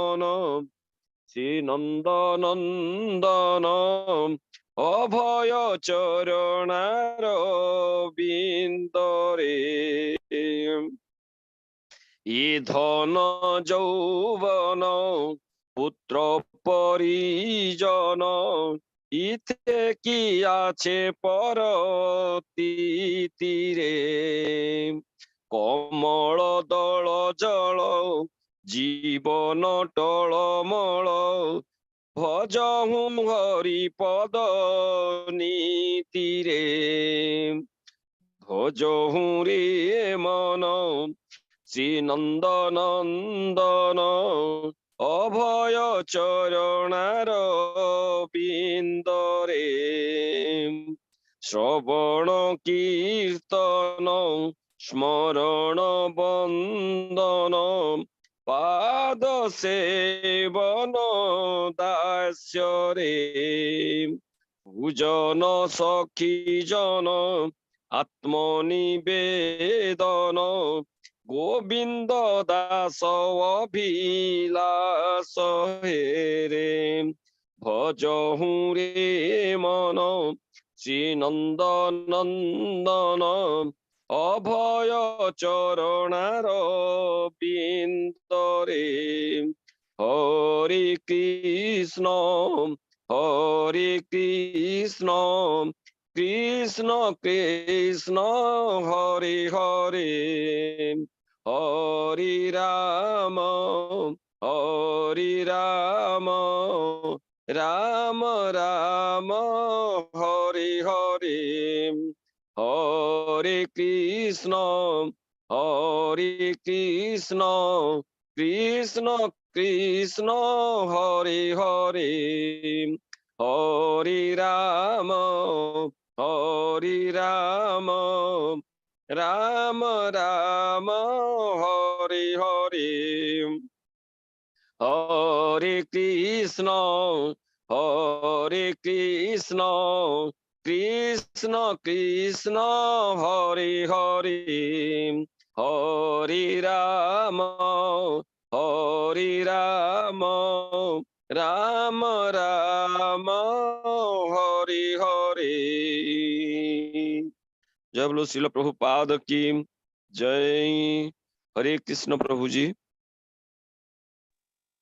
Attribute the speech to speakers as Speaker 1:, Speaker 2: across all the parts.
Speaker 1: ମନ, ଶ୍ରୀନନ୍ଦ ନନ୍ଦନ ଅଭୟ ଚରଣାର ବିନ୍ଦରେ। ଇ ଧନ ଯୌବନ ପୁତ୍ର ପରିଜନ, ଇତେ କି আছে ପରତୀତିରେ? କମଳ ଦଳ ଜଳ ଜୀବନ ଟଳମଳ, ଭଜହୁଁ ହରି ପଦ ନୀତିରେ। ଭଜହୁଁ ରେ ମନ, ଶ୍ରୀନନ୍ଦ ନନ୍ଦନ ଅଭୟ ଚରଣାର ବିନ୍ଦରେ। ଶ୍ରବଣ କୀର୍ତ୍ତନ ସ୍ମରଣ ବନ୍ଦନ, ପାଦ ସେବନ ଦାସ୍ୟରେ, ପୂଜନ ସଖୀ ଜନ ଆତ୍ମନିବେଦନ, ଗୋବିନ୍ଦ ଦାସ ଅଭିଲାଷ ହେରେ। ଭଜହୁଁ ରେ ମନ, ଶ୍ରୀନନ୍ଦ ନନ୍ଦନ ଅଭୟ ଚରଣାର ବିନ୍ଦରେ। ହରେ କୃଷ୍ଣ ହରେ କୃଷ୍ଣ କୃଷ୍ଣ କୃଷ୍ଣ ହରେ ହରେ, ହରେ ରାମ ହରେ ରାମ ରାମ ରାମ ହରେ ହରେ। ହରେ କୃଷ୍ଣ ହରେ କୃଷ୍ଣ କୃଷ୍ଣ କୃଷ୍ଣ ହରେ ହରେ, ହରେ ରାମ ହରେ ରାମ ରାମ ରାମ ହରେ ହରେ। ହରେ କୃଷ୍ଣ ହରେ କୃଷ୍ଣ କୃଷ୍ଣ କୃଷ୍ଣ ହରେ ହରେ, ହରେ ରାମ ହରେ ରାମ ରାମ ରାମ ହରେ ହରେ। जय बोलो श्रील प्रभुपाद की जय। हरे कृष्ण प्रभु जी।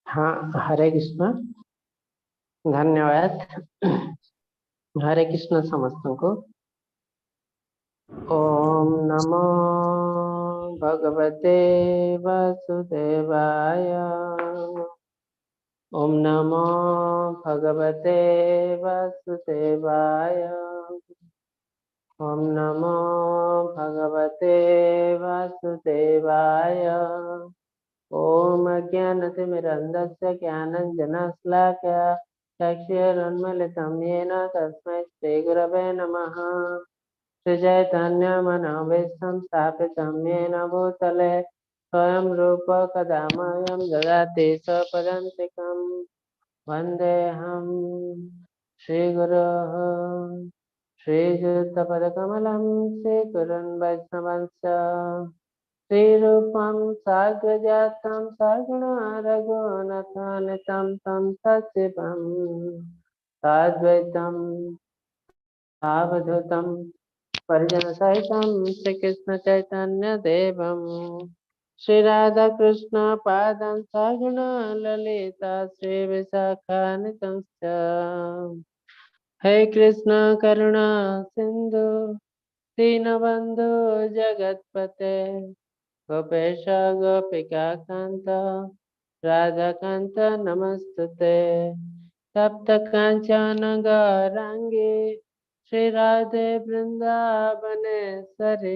Speaker 2: ହଁ, ହରେ କୃଷ୍ଣ। ଧନ୍ୟବାଦ। ହରେ କୃଷ୍ଣ ସମସ୍ତଙ୍କୁ। ଓମ୍ ନମୋ ଭଗବତେ ବାସୁଦେବାୟ। ଓମ୍ ନମୋ ଭଗବତେ ବାସୁଦେବାୟ। ଓମ୍ ନମୋ ଭଗବତେ ବାସୁଦେବାୟ। ॐ अज्ञानतिमिरन्धस्य ज्ञानञ्जनशलाकया चक्षुरुन्मीलितं येन तस्मै श्रीगुरवे नमः। श्रीचैतन्यमनोभीष्टं स्थापितं येन भूतले, स्वयं रूप कदा मह्यं ददाति स्वपदान्तिकं। वन्देऽहं श्रीगुरोः श्रीयुतपदकमलं, श्रीगुरून् वैष्णवांश्च, श्रीरूपं साग्रजातं सगुण रघुनाथान्वितं तं सजीवं साद्वैतं सावधूतं परिजनसहितं श्रीकृष्णचैतन्यदेवं, श्रीराधाकृष्णपादं सहगण ललिता श्रीविशाखान्वितंश्च। हे कृष्ण करुणा सिन्धु दीनबन्धु जगत्पते, गोपेश गोपिका कान्त राधाकान्त नमस्तुते। तप्त काञ्चन गौराङ्गी श्रीराधे वृन्दावनेश्वरी,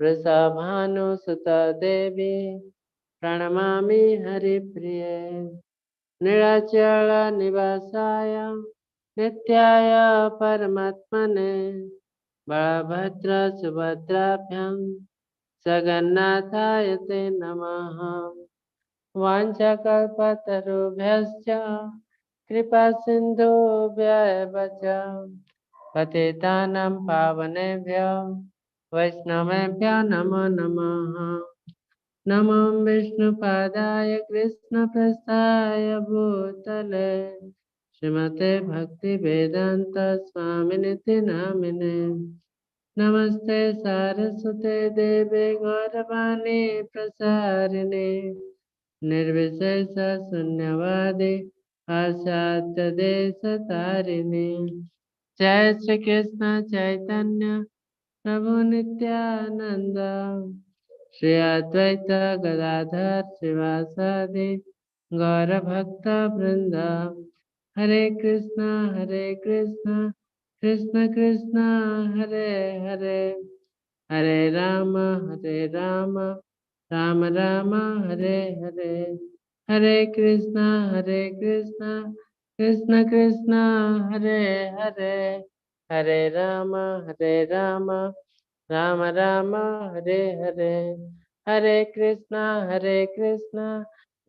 Speaker 2: वृषभानुसुता देवी प्रणमामि हरिप्रिये। नीलाचल निवासाय नित्याय परमात्मने, बलभद्र सुभद्राभ्यां जगन्नाथाय ते नमः। वाञ्छाकल्पतरुभ्यश्च कृपा सिन्धुभ्य एव च, पतितानां पावनेभ्यो वैष्णवेभ्यो नमो नमः। नमो विष्णुपादाय कृष्णप्रस्थाय भूतले श्रीमते भक्तिवेदान्त स्वामिनिति नामिने। नमस्ते सारस्वते देवे गौरवाणी प्रसारिणे निर्विशेष शून्यवादी पाश्चात्य देश तारिणे। जय श्री कृष्ण चैतन्य प्रभु नित्यानंद श्री अद्वैत गदाधर श्रीवासादि गौर भक्त वृंद। हरे कृष्णा कृष्ण कृष्ण हरे हरे, हरे राम राम राम हरे हरे। हरे कृष्णा कृष्ण कृष्ण हरे हरे, हरे राम राम राम हरे हरे। हरे कृष्णा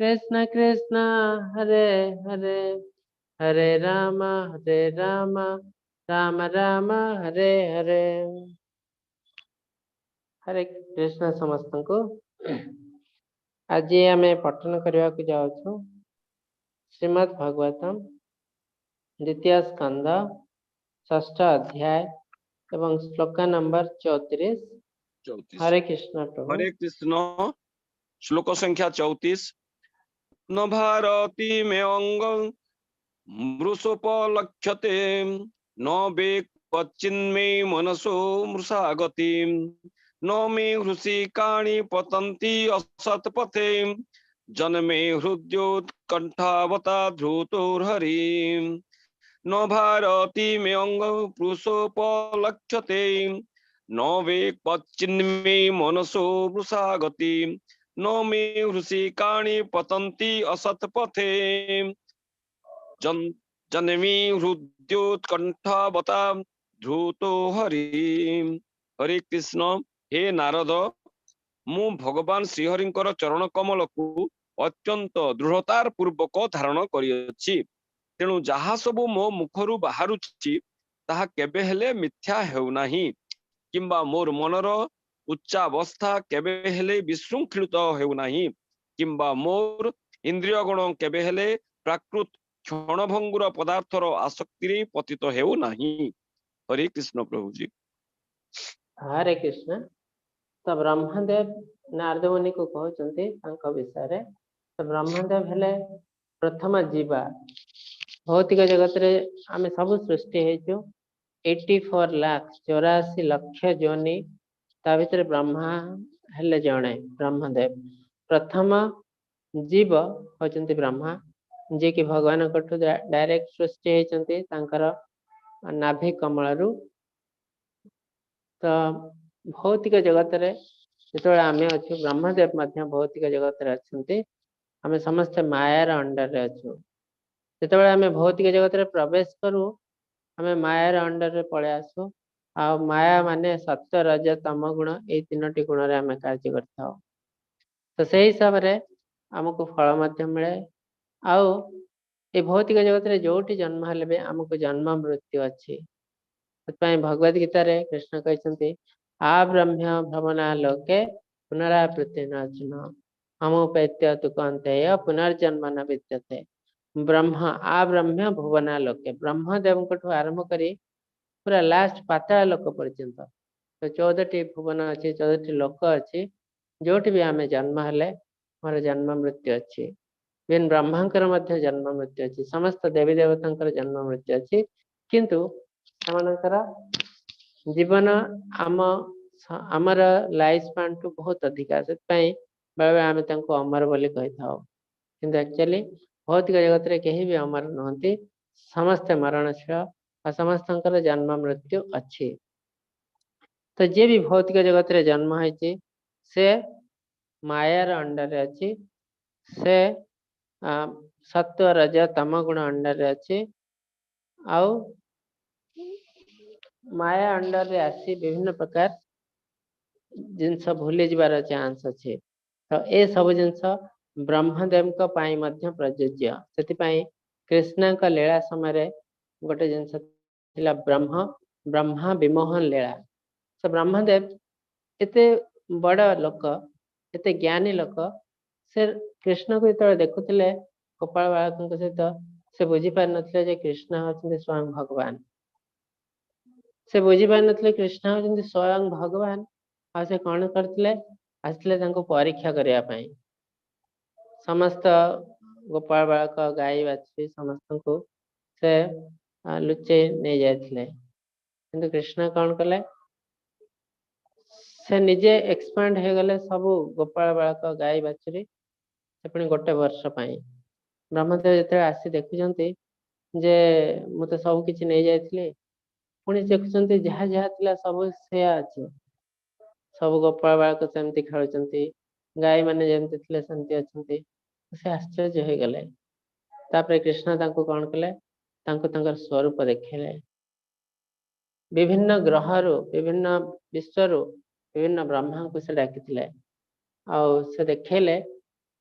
Speaker 2: कृष्ण कृष्ण हरे हरे, हरे राम राम राम हरे हरे। हरे कृष्ण ସମସ୍ତଙ୍କୁ। ଆଜି ଆମେ ପଠନ କରିବାକୁ ଯାଉଛୁ ଶ୍ରୀମଦ୍ ଭାଗବତମ ଦ୍ୱିତୀୟ ସ୍କନ୍ଧ ଷଷ୍ଠ ଅଧ୍ୟାୟ ଏବଂ ଶ୍ଲୋକ ନମ୍ବର 34।
Speaker 1: 34।
Speaker 2: ହରେ କୃଷ୍ଣ ପ୍ରଭୁ।
Speaker 1: हरे कृष्ण। श्लोक संख्या 34। न भारती मे अंग मृषोपलक्ष्यते न वे क्वचिन्मे मनसो मृषागति न मे हृषिकाणि पतन्ति असत्पथे जन्मे हृद्योत्कण्ठावता ध्रुतोर्हरि। न भारती मे अंग पुरुषोपलक्ष्यते न वे क्वचिन्मे मनसो मृषागति न मे हृषिकाणि पतन्ति असत्पथे जन्मे हृद्योत्कण्ठावता ध्रुतो हरि। हरे कृष्ण। हे नारद, ମୁଁ ଭଗବାନ ଶ୍ରୀହରିଙ୍କର ଚରଣ କମଲକୁ ଅତ୍ୟନ୍ତ ଦୃଢତାର ପୂର୍ବକ ଧାରଣ କରିଅଛି। ତେଣୁ ଯାହା ସବୁ ମୋ ମୁଖରୁ ବାହାରୁଛି ତାହା କେବେ ହେଲେ ମିଥ୍ୟା ହେଉନାହିଁ କିମ୍ବା ମୋର ମନର ଉଚ୍ଚାବସ୍ଥା କେବେ ହେଲେ ବିଶୃଙ୍ଖଳିତ ହେଉନାହିଁ କିମ୍ବା ମୋର ଇନ୍ଦ୍ରିୟଗଣ କେବେ ହେଲେ ପ୍ରାକୃତ କ୍ଷଣଭଙ୍ଗୁର ପଦାର୍ଥର ଆସକ୍ତିରେ ପତିତ ହେଉନାହିଁ। ହରେ କୃଷ୍ଣ ପ୍ରଭୁଜୀ।
Speaker 2: ହରେ କୃଷ୍ଣ। ତ ବ୍ରହ୍ମଦେବ ନାରଦ ମୁନିକୁ କହୁଛନ୍ତି ତାଙ୍କ ବିଷୟରେ। ତ ବ୍ରହ୍ମଦେବ ହେଲେ ପ୍ରଥମ ଜୀବା। ଭୌତିକ ଜଗତରେ ଆମେ ସବୁ ସୃଷ୍ଟି ହେଇଛୁ 84 ଲାଖ 84 ଲକ୍ଷ ଯୋନି, ତା ଭିତରେ ବ୍ରହ୍ମା ହେଲେ ଜଣେ। ବ୍ରହ୍ମଦେବ ପ୍ରଥମ ଜୀବ ହଉଛନ୍ତି ବ୍ରହ୍ମା, ଯିଏକି ଭଗବାନଙ୍କଠୁ ଡାଇରେକ୍ଟ ସୃଷ୍ଟି ହେଇଛନ୍ତି ତାଙ୍କର ନାଭି କମଳରୁ। ତ ଭୌତିକ ଜଗତରେ ଯେତେବେଳେ ଆମେ ଅଛୁ, ବ୍ରହ୍ମଦେବ ମଧ୍ୟ ଭୌତିକ ଜଗତରେ ଅଛନ୍ତି। ଆମେ ସମସ୍ତେ ମାୟାର ଅଣ୍ଡରରେ ଅଛୁ। ଯେତେବେଳେ ଆମେ ଭୌତିକ ଜଗତରେ ପ୍ରବେଶ କରୁ, ଆମେ ମାୟାର ଅଣ୍ଡରରେ ପଳେଇ ଆସୁ। ଆଉ ମାୟା ମାନେ ସତ୍ୟ, ରଜ, ତମ ଗୁଣ, ଏଇ ତିନୋଟି ଗୁଣରେ ଆମେ କାର୍ଯ୍ୟ କରିଥାଉ। ତ ସେଇ ହିସାବରେ ଆମକୁ ଫଳ ମଧ୍ୟ ମିଳେ। ଆଉ ଏ ଭୌତିକ ଜଗତରେ ଯୋଉଠି ଜନ୍ମ ହେଲେ ବି ଆମକୁ ଜନ୍ମ ମୃତ୍ୟୁ ଅଛି। ସେଥିପାଇଁ ଭଗବତ ଗୀତାରେ କୃଷ୍ଣ କହିଛନ୍ତି, ଆବ୍ରହ୍ମ୍ୟ ଭ୍ରମଣା ଲୋକେ ପୁନରାବୃତ୍ତି ନ ଅର୍ଜୁନ ଅମୁପେତ୍ୟ ତୁ କନ୍ତେୟ ପୁନର୍ଜନ୍ମ ନ ବିଦ୍ୟତେ। ବ୍ରହ୍ମ ଆବ୍ରହ୍ମ୍ୟ ଭୁବନା ଲୋକେ, ବ୍ରହ୍ମଦେବଙ୍କଠୁ ଆରମ୍ଭ କରି ପୁରା ଲାଷ୍ଟ ପାତାଳ ଲୋକ ପର୍ଯ୍ୟନ୍ତ ତ 14ଟି ଭୁବନ ଅଛି, 14ଟି ଲୋକ ଅଛି। ଯୋଉଠି ବି ଆମେ ଜନ୍ମ ହେଲେ ଆମର ଜନ୍ମ ମୃତ୍ୟୁ ଅଛି। ଇଭେନ୍ ବ୍ରହ୍ମାଙ୍କର ମଧ୍ୟ ଜନ୍ମ ମୃତ୍ୟୁ ଅଛି, ସମସ୍ତ ଦେବୀ ଦେବତାଙ୍କର ଜନ୍ମ ମୃତ୍ୟୁ ଅଛି। କିନ୍ତୁ ସେମାନଙ୍କର ଜୀବନ ଆମର ଲାଇଫ ସ୍ପାନ୍ ଠୁ ବହୁତ ଅଧିକା। ସେଥିପାଇଁ ବେଳେବେଳେ ଆମେ ତାଙ୍କୁ ଅମର ବୋଲି କହିଥାଉ। କିନ୍ତୁ ଆକ୍ଚୁଆଲି ଭୌତିକ ଜଗତରେ କେହି ବି ଅମର ନୁହନ୍ତି, ସମସ୍ତେ ମରଣଶୀଳ ଆଉ ସମସ୍ତଙ୍କର ଜନ୍ମ ମୃତ୍ୟୁ ଅଛି। ତ ଯିଏ ବି ଭୌତିକ ଜଗତରେ ଜନ୍ମ ହେଇଛି ସେ ମାୟାର ଅଣ୍ଡରରେ ଅଛି, ସେ ସତ୍ୱ, ରଜ, ତମ ଗୁଣ ଅଣ୍ଡରରେ ଅଛି। ଆଉ ମାୟା ଅଣ୍ଡରରେ ଆସି ବିଭିନ୍ନ ପ୍ରକାର ଜିନିଷ ଭୁଲି ଯିବାର ଚାନ୍ସ ଅଛି। ତ ଏ ସବୁ ଜିନିଷ ବ୍ରହ୍ମଦେବଙ୍କ ପାଇଁ ମଧ୍ୟ ପ୍ରଯୁଜ୍ୟ। ସେଥିପାଇଁ କୃଷ୍ଣଙ୍କ ଲୀଳା ସମୟରେ ଗୋଟେ ଜିନିଷ ଥିଲା ବ୍ରହ୍ମା ବିମୋହନ ଲୀଳା। ତ ବ୍ରହ୍ମଦେବ ଏତେ ବଡ ଲୋକ, ଏତେ ଜ୍ଞାନୀ ଲୋକ, ସେ କୃଷ୍ଣକୁ ଯେତେବେଳେ ଦେଖୁଥିଲେ ଗୋପାଳ ବାଳକଙ୍କ ସହିତ, ସେ ବୁଝିପାରିନଥିଲେ ଯେ କୃଷ୍ଣ ହଉଛନ୍ତି ସ୍ୱୟଂ ଭଗବାନ। ସେ ବୁଝିପାରିନଥିଲେ କୃଷ୍ଣ ହଉଛନ୍ତି ସ୍ୱୟଂ ଭଗବାନ। ଆଉ ସେ କଣ କରିଥିଲେ, ଆସିଥିଲେ ତାଙ୍କୁ ପରୀକ୍ଷା କରିବା ପାଇଁ। ସମସ୍ତ ଗୋପାଳ ବାଳକ, ଗାଈ ବାଛୁରୀ ସମସ୍ତଙ୍କୁ ସେ ଲୁଚେଇ ନେଇଯାଇଥିଲେ। କିନ୍ତୁ କୃଷ୍ଣ କଣ କଲେ, ସେ ନିଜେ ଏକ୍ସପାଣ୍ଡ ହେଇଗଲେ ସବୁ ଗୋପାଳ ବାଳକ, ଗାଈ ବାଛୁରୀ, ସେ ପୁଣି ଗୋଟେ ବର୍ଷ ପାଇଁ। ବ୍ରହ୍ମଦେବ ଯେତେବେଳେ ଆସି ଦେଖୁଛନ୍ତି ଯେ ମୁଁ ତ ସବୁ କିଛି ନେଇଯାଇଥିଲି, ପୁଣି ଦେଖୁଛନ୍ତି ଯାହା ଯାହା ଥିଲା ସବୁ ସେୟା ଅଛି, ସବୁ ଗୋପାଳ ବାଳକ ସେମିତି ଖେଳୁଛନ୍ତି, ଗାଈ ମାନେ ଯେମିତି ଥିଲେ ସେମିତି ଅଛନ୍ତି। ସେ ଆଶ୍ଚର୍ଯ୍ୟ ହେଇଗଲେ। ତାପରେ କୃଷ୍ଣ ତାଙ୍କୁ କଣ କଲେ, ତାଙ୍କୁ ତାଙ୍କର ସ୍ୱରୂପ ଦେଖେଇଲେ। ବିଭିନ୍ନ ଗ୍ରହରୁ, ବିଭିନ୍ନ ବିଶ୍ୱରୁ ବିଭିନ୍ନ ବ୍ରହ୍ମାଙ୍କୁ ସେ ଡାକିଥିଲେ, ଆଉ ସେ ଦେଖେଇଲେ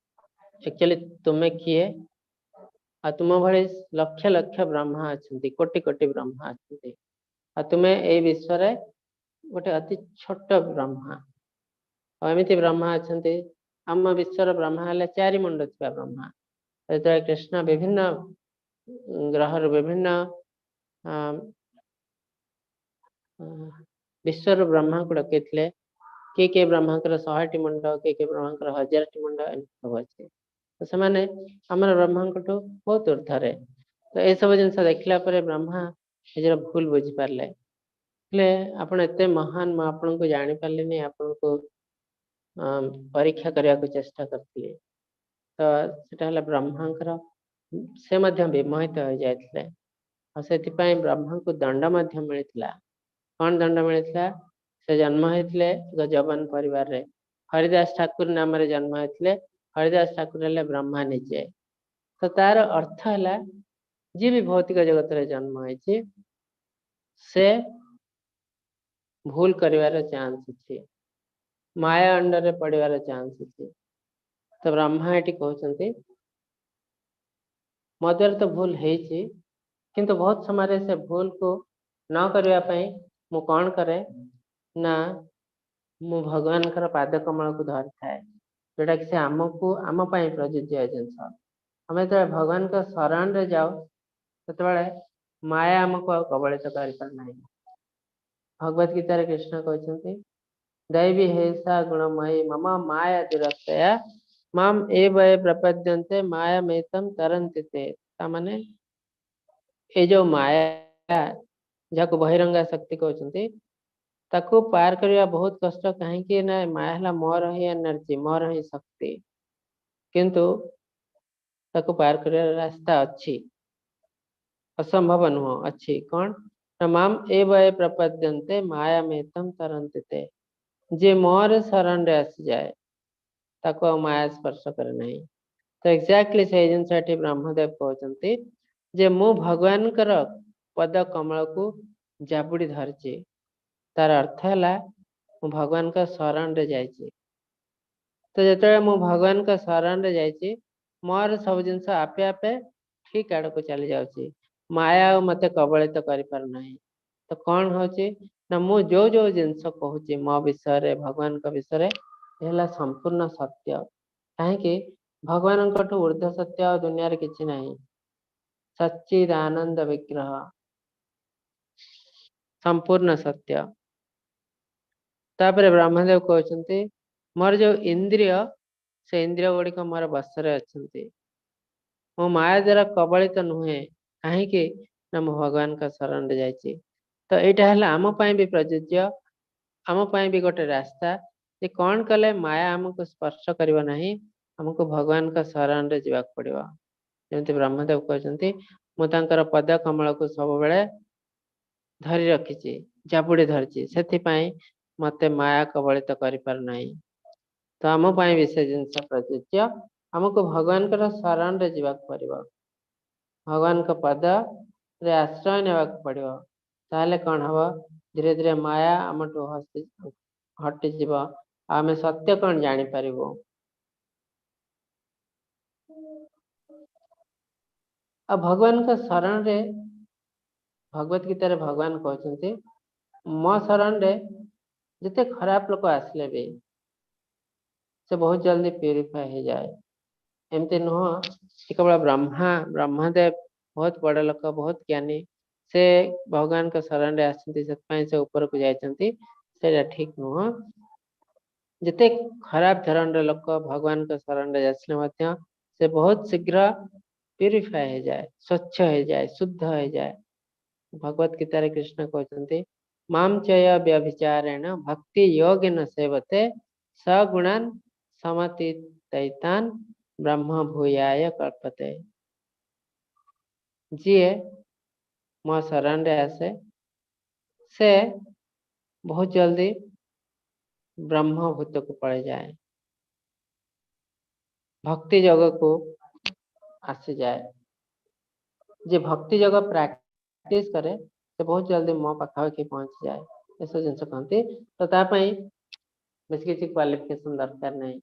Speaker 2: ଆକ୍ଚୁଆଲି ତୁମେ କିଏ, ଆଉ ତୁମ ଭଳି ଲକ୍ଷ ଲକ୍ଷ ବ୍ରହ୍ମା ଅଛନ୍ତି, କୋଟି କୋଟି ବ୍ରହ୍ମା ଅଛନ୍ତି, ଆଉ ତୁମେ ଏଇ ବିଶ୍ୱରେ ଗୋଟେ ଅତି ଛୋଟ ବ୍ରହ୍ମା। ଆଉ ଏମିତି ବ୍ରହ୍ମା ଅଛନ୍ତି, ଆମ ବିଶ୍ୱର ବ୍ରହ୍ମା ହେଲେ ଚାରି ମୁଣ୍ଡ ଥିବା ବ୍ରହ୍ମା। ଯେତେବେଳେ କୃଷ୍ଣ ବିଭିନ୍ନ ଗ୍ରହରୁ, ବିଭିନ୍ନ ବିଶ୍ୱର ବ୍ରହ୍ମାଙ୍କୁ ଡକେଇଥିଲେ, କିଏ କିଏ ବ୍ରହ୍ମାଙ୍କର 100ଟି ମୁଣ୍ଡ, କିଏ କିଏ ବ୍ରହ୍ମାଙ୍କର 1000ଟି ମୁଣ୍ଡ, ଏମିତି ସବୁ ଅଛି। ତ ସେମାନେ ଆମର ବ୍ରହ୍ମାଙ୍କଠୁ ବହୁତ ଉର୍ଦ୍ଧ୍ୱରେ। ତ ଏସବୁ ଜିନିଷ ଦେଖିଲା ପରେ ବ୍ରହ୍ମା ନିଜର ଭୁଲ ବୁଝିପାରିଲେ। ହେଲେ ଆପଣ ଏତେ ମହାନ, ମୁଁ ଆପଣଙ୍କୁ ଜାଣିପାରିଲିନି, ଆପଣଙ୍କୁ ପରୀକ୍ଷା କରିବାକୁ ଚେଷ୍ଟା କରିଥିଲି। ତ ସେଟା ହେଲା ବ୍ରହ୍ମାଙ୍କର, ସେ ମଧ୍ୟ ବିମୋହିତ ହୋଇଯାଇଥିଲେ। ଆଉ ସେଥିପାଇଁ ବ୍ରହ୍ମାଙ୍କୁ ଦଣ୍ଡ ମଧ୍ୟ ମିଳିଥିଲା। କଣ ଦଣ୍ଡ ମିଳିଥିଲା? ସେ ଜନ୍ମ ହେଇଥିଲେ ଏକ ଯବନ ପରିବାରରେ, ହରିଦାସ ଠାକୁର ନାମରେ ଜନ୍ମ ହେଇଥିଲେ। ହରିଦାସ ଠାକୁର ହେଲେ ବ୍ରହ୍ମା ନିଜେ। ତ ତାର ଅର୍ଥ ହେଲା ଯିଏ ବି ଭୌତିକ ଜଗତରେ ଜନ୍ମ ହେଇଛି ସେ ଭୁଲ କରିବାର ଚାନ୍ସ ଅଛି, ମାୟା ଅଣ୍ଡରରେ ପଡ଼ିବାର ଚାନ୍ସ ଅଛି। ତ ବ୍ରହ୍ମା ଏଠି କହୁଛନ୍ତି ମୋ ଦ୍ୱାରା ତ ଭୁଲ ହେଇଛି, କିନ୍ତୁ ବହୁତ ସମୟରେ ସେ ଭୁଲକୁ ନ କରିବା ପାଇଁ ମୁଁ କଣ କରେ ନା, ମୁଁ ଭଗବାନଙ୍କର ପାଦ କମଳକୁ ଧରିଥାଏ, ଯୋଉଟା କି ସେ ଆମକୁ, ଆମ ପାଇଁ ପ୍ରଯୁଜ୍ୟ ଜିନିଷ। ଆମେ ଯେତେବେଳେ ଭଗବାନଙ୍କ ଶରଣରେ ଯାଉ ସେତେବେଳେ ମାୟା ଆମକୁ ଆଉ କବଳିତ କରିପାରେ ନାହିଁ। ଭଗବତ ଗୀତାରେ କୃଷ୍ଣ କହିଛନ୍ତି, ଦୈବୀ ହେସା ଗୁଣମୟୀ ମମ ମାୟା ଦୁରତ୍ୟୟା ମାମ ଏବ ଏ ପ୍ରପଦ୍ୟନ୍ତେ ମାୟାମେତಂ ତରନ୍ତି ତେ। ତା ମାନେ ଏ ଯୋଉ ମାୟା, ଯାହାକୁ ବହିରଙ୍ଗା ଶକ୍ତି କହୁଛନ୍ତି, ତାକୁ ପାର କରିବା ବହୁତ କଷ୍ଟ। କାହିଁକି ନା ମାୟା ହେଲା ମୋର ହିଁ ଏନର୍ଜି, ମୋର ହିଁ ଶକ୍ତି, କିନ୍ତୁ ତାକୁ ପାର କରିବାର ରାସ୍ତା ଅଛି, ଅସମ୍ଭବ ନୁହଁ, ଅଛି। କଣ ନା ମାମ ଏବ ଏ ପ୍ରପଦ୍ୟନ୍ତେ ମାୟାମେତಂ ତରନ୍ତି ତେ। ଯିଏ ମୋର ଶରଣରେ ଆସିଯାଏ ତାକୁ ଆଉ ମାୟା ସ୍ପର୍ଶ କରେ ନାହିଁ। ତ ଏକ୍ଜାକ୍ଟଲି ସେଇ ଜିନିଷ ଏଠି ବ୍ରହ୍ମଦେବ କହୁଛନ୍ତି ଯେ ମୁଁ ଭଗବାନଙ୍କର ପଦ କମଳକୁ ଜାବୁଡ଼ି ଧରିଛି। ତାର ଅର୍ଥ ହେଲା ମୁଁ ଭଗବାନଙ୍କ ଶରଣରେ ଯାଇଛି। ତ ଯେତେବେଳେ ମୁଁ ଭଗବାନଙ୍କ ଶରଣରେ ଯାଇଛି, ମୋର ସବୁ ଜିନିଷ ଆପେ ଆପେ ଠିକ ଆଡକୁ ଚାଲି ଯାଉଛି, ମାୟା ଆଉ ମତେ କବଳିତ କରିପାରୁନାହିଁ। ତ କଣ ହଉଛି ନା ମୁଁ ଯୋଉ ଯୋଉ ଜିନିଷ କହୁଛି ମୋ ବିଷୟରେ, ଭଗବାନଙ୍କ ବିଷୟରେ, ଏ ହେଲା ସମ୍ପୂର୍ଣ୍ଣ ସତ୍ୟ। କାହିଁକି ଭଗବାନଙ୍କଠୁ ଉର୍ଦ୍ଧ୍ୱ ସତ୍ୟ ଆଉ ଦୁନିଆରେ କିଛି ନାହିଁ। ସଚ୍ଚିଦ ଆନନ୍ଦ ବିଗ୍ରହ, ସମ୍ପୂର୍ଣ୍ଣ ସତ୍ୟ। ତାପରେ ବ୍ରହ୍ମଦେବ କହୁଛନ୍ତି ମୋର ଯୋଉ ଇନ୍ଦ୍ରିୟ, ସେ ଇନ୍ଦ୍ରିୟ ଗୁଡିକ ମୋର ବଶରେ ଅଛନ୍ତି, ମୁଁ ମାୟା ଦ୍ୱାରା କବଳିତ ନୁହେଁ। କାହିଁକି ନା ମୁଁ ଭଗବାନଙ୍କ ଶରଣରେ ଯାଇଛି। ତ ଏଇଟା ହେଲା ଆମ ପାଇଁ ବି ପ୍ରଯୁଜ୍ୟ, ଆମ ପାଇଁ ବି ଗୋଟେ ରାସ୍ତା ଯେ କଣ କଲେ ମାୟା ଆମକୁ ସ୍ପର୍ଶ କରିବ ନାହିଁ, ଆମକୁ ଭଗବାନଙ୍କ ଶରଣରେ ଯିବାକୁ ପଡିବ। ଯେମିତି ବ୍ରହ୍ମଦେବ କହୁଛନ୍ତି ମୁଁ ତାଙ୍କର ପଦ କମଳକୁ ସବୁବେଳେ ଧରି ରଖିଛି, ଜାବୁଡ଼ି ଧରିଛି, ସେଥିପାଇଁ ମତେ ମାୟା କବଳିତ କରିପାରୁନାହିଁ। ତ ଆମ ପାଇଁ ବି ସେ ଜିନିଷ ପ୍ରଯୁଜ୍ୟ, ଆମକୁ ଭଗବାନଙ୍କର ଶରଣରେ ଯିବାକୁ ପଡିବ, ଭଗବାନଙ୍କ ପଦରେ ଆଶ୍ରୟ ନେବାକୁ ପଡିବ। ତାହେଲେ କଣ ହବ, ଧୀରେ ଧୀରେ ମାୟା ଆମଠୁ ହଟିଯିବ, ଆଉ ଆମେ ସତ୍ୟ କଣ ଜାଣିପାରିବୁ। ଆଉ ଭଗବାନଙ୍କ ଶରଣରେ ଭଗବତ ଗୀତାରେ ଭଗବାନ କହୁଛନ୍ତି ମୋ ଶରଣରେ ଯେତେ ଖରାପ ଲୋକ ଆସିଲେ ବି ସେ ବହୁତ ଜଲ୍ଦି ପ୍ୟୁରିଫାଏ ହେଇଯାଏ। ଏମିତି ନୁହଁ କି କେବଳ ବ୍ରହ୍ମା, ବ୍ରହ୍ମଦେବ ବହୁତ ବଡ ଲୋକ, ବହୁତ ଜ୍ଞାନୀ, ସେ ଭଗବାନଙ୍କ ଶରଣରେ ଆସିଛନ୍ତି, ସେଥିପାଇଁ ସେ ଉପରକୁ ଯାଇଛନ୍ତି, ସେଇଟା ଠିକ ନୁହଁ। ଯେତେ ଖରାପ ଧରଣର ଲୋକ ଭଗବାନଙ୍କ ଶରଣରେ ଆସିଲେ ମଧ୍ୟ ସେ ବହୁତ ଶୀଘ୍ର ପ୍ୟୁରିଫାଏ ହେଇଯାଏ, ସ୍ୱଚ୍ଛ ହେଇଯାଏ, ଶୁଦ୍ଧ ହେଇଯାଏ। ଭଗବତ ଗୀତାରେ କୃଷ୍ଣ କହୁଛନ୍ତି, ମାମ ଚୟ ବ୍ୟଭିଚାରେଣ ଭକ୍ତି ଯୋଗେନ ସେବତେ ସଗୁଣାନ ସମତୀତୈତାନ ବ୍ରହ୍ମ ଭୂୟାୟ କଳ୍ପତେ। ଯିଏ ମୋ ଶରଣରେ ଆସେ ସେ ବହୁତ ଜଲ୍ଦି ବ୍ରହ୍ମଭୂତକୁ ପଳେଇଯାଏ, ଭକ୍ତି ଯୋଗକୁ ଆସିଯାଏ। ଯିଏ ଭକ୍ତି ଯୋଗ ପ୍ରାକ୍ଟିସ କରେ ସେ ବହୁତ ଜଲ୍ଦି ମୋ ପାଖାପାଖି ପହଞ୍ଚିଯାଏ, ଏସବୁ ଜିନିଷ କହନ୍ତି। ତ ତା ପାଇଁ ବେଶୀ କିଛି କ୍ୱାଲିଫିକେସନ ଦରକାର ନାହିଁ।